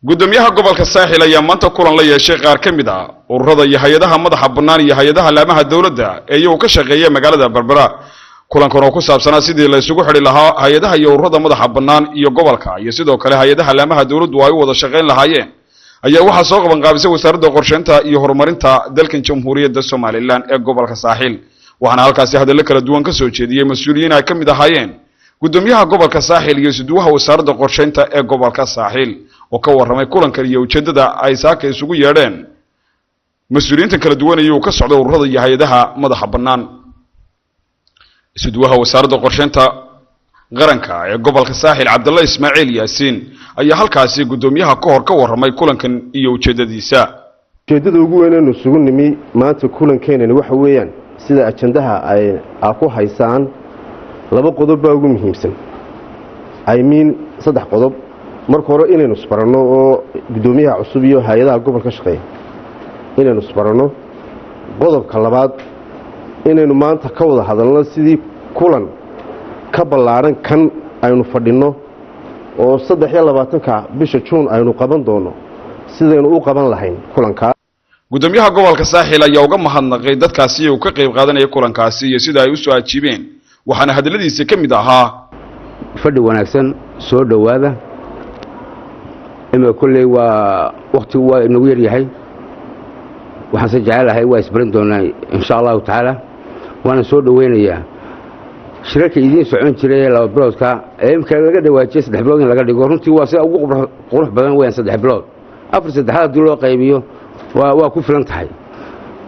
Gudoomiyaha gobolka Saaxil ayaa maanta kulan la yeeshay qaar ka mid ah ururada iyo hay-adaha madaxa bannaan iyo hay-adaha laamaha dowladda ee iyagu ka shaqeeya magaalada Berbera. Kulankan oo ku saabsanaa sidii la isugu xidhi lahaa hay-adaha iyo ururada madaxa bannaan iyo gobolka, iyo sidoo kale hay-adaha laamaha dowladdu ay u wada shaqayn lahaayeen, ayaa waxaa soo qaban qaabisay Wasaaradda Qorsheynta iyo Horumarinta dalkan Jamhuuriyadda Somaliland ee gobolka Saaxil. Waxaana halkaasi hadallo kala duwan ka soo jeediyey mas-uuliyiin ay ka mid ahaayeen gudoomiyaha gobolka Saaxil iyo isuduwaha Wasaaradda Qorsheynta ee gobolka Saaxil, oo ka warramay kulankan iyo ujeeddada ay saaka isugu yeedheen mas-uuliyiinta kala duwan iyo uu ka socda ururada iyo hay-adaha madaxa bannaan. Isuduwaha Wasaaradda Qorsheynta Qaranka ee gobolka Saaxil, Cabdalla Ismaaciil Yaasiin, ayaa halkaasi guddoomiyaha ka hor ka warramay kulankan iyo ujeeddadiisa. Ujeeddada ugu weynaynu isugu nimi maanta kulankeenani waxa weeyaan, sida ajandaha ay aa ku haysaan, laba qodob baa ugu muhiimsan, I mean saddex qodob. Marka hore inaynu isbaranno oo guddoomiyaha cusub iyo hay-adaha gobolka ka shaqeeya inaynu isbaranno. Qodobka labaad, inaynu maanta ka wada hadalno sidii kulan ka ballaadhan kan aynu fadhinno oo 23-ka bisha Juun aynu qaban doono, sidaynu u qaban lahayn kulankaa. Gudoomiyaha gobolka Saaxil ayaa uga mahadnaqay dadkaasi uu ka qayb qaadanaya kulankaasi iyo sida ay u soo ajiibeen, waxaana hadalladiisa ka mid ahaa: Fadhi wanaagsan, soo dhowaada. Ima kolley waa wakhtigu waa inagu yaryahay, waxaanse jecelahay waa isbarin doonaa insha Allahu tacaala. Waana soo dhoweynayaa shirarka idiin socon jiray ee 2 biloodka ee imika laga dhawaajiyey 3 bilood in laga dhigo. Runtii waa sida ugu qurux badan weyaan 3 bilood. Afar saddexaad haddii loo qaybiyo waa ku filan tahay.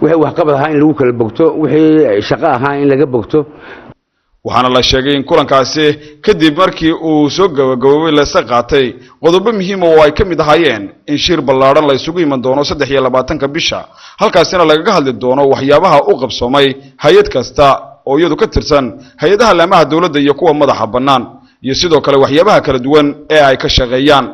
Wixii waxqabad ahaa in lagu kala bogto, wixii shaqo ahaa in laga bogto. Waxaana la sheegay in kulankaasi kadib markii uu soo gabagaboobay lase qaatay qodobo muhiima oo ay ka mid ahaayeen in shir ballaadhan la isugu iman doono 23-ka bisha, halkaasina lagaga hadli doono waxyaabaha u qabsoomay hay-ad kasta oo iyadu ka tirsan hay-adaha laamaha dowladda iyo kuwa madaxa bannaan, iyo sidoo kale waxyaabaha kala duwan ee ay ka shaqeeyaan.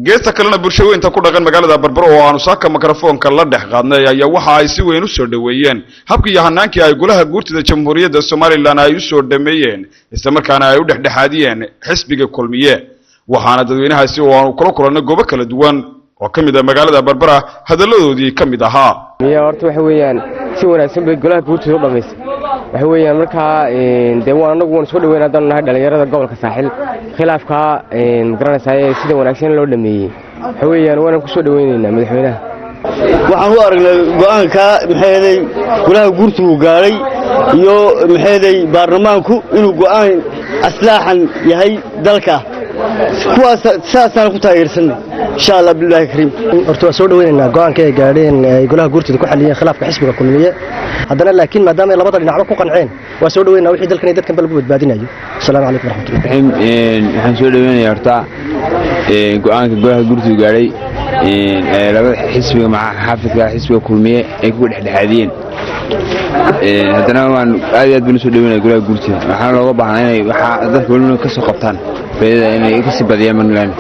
Geesta kalena, bulsho weynta ku dhaqan magaalada Barbaro oo aanu saaka mikrofoonka la dhex qaadnay ayaa waxa ay si weyn u soo dhoweeyeen habkii iyo hanaankii ay golaha guurtida Jamhuuriyadda Somaliland ay u soo dhameeyeen, islamarkaana ay u dhexdhexaadiyeen xisbiga Kulmiye. Waxaana dadweynahaasi oo aanu kula kulannay goobo kala duwan oo ka mid ah magaalada Barbara hadalladoodii ka mid ahaa: Miya horta waxa weeyaan si wanaagsan bay golaha guurtida u dhamaysay. Waxa weeyaan markaa dee waa anagu waan soo dhaweyn haddaan nahay dhalinyarada gobolka Saaxil khilaafkaa magaranaysaa ee sida wanaagsan loo dhameeyey. Waxa weeyaan waana ku soo dhaweynaynaa madaxweynaha. Waxaan u aragnay go'aanka maxayday golaha guurtigu gaadhay iyo maxayday baarlamaanku inuu go'aan aslaaxan yahay dalka, kuwaas saasaan ku taageersanay insha Allah billahi kariim. Horta waa soo dhaweynaynaa go'aanka ay gaadheen ay golaha guurtida ku xaliyeen khilaafka xisbiga Kulmiye. Haddana laakiin maadaama ay labada dhinacba ku qanceen, waa soo dhaweynaa wixii dalkan iyo dadkanba lagu badbaadinayo. Asalaamu calaykum waraxmatullah. Waxaan soo dhaweynayaa horta go'aanka golaha guurtidu gaadhay ee labada xisbiga xaafidka xisbiga Kulmiye ay ku dhexdhexaadiyeen. Haddana waan aad iyo aad baan usoo dhaweynaya golaha guurtida. Waxaana looga baahnaa inay waxa dadka welina ka soo qabtaan faa'iidada inay kasii badiyaan Puntland.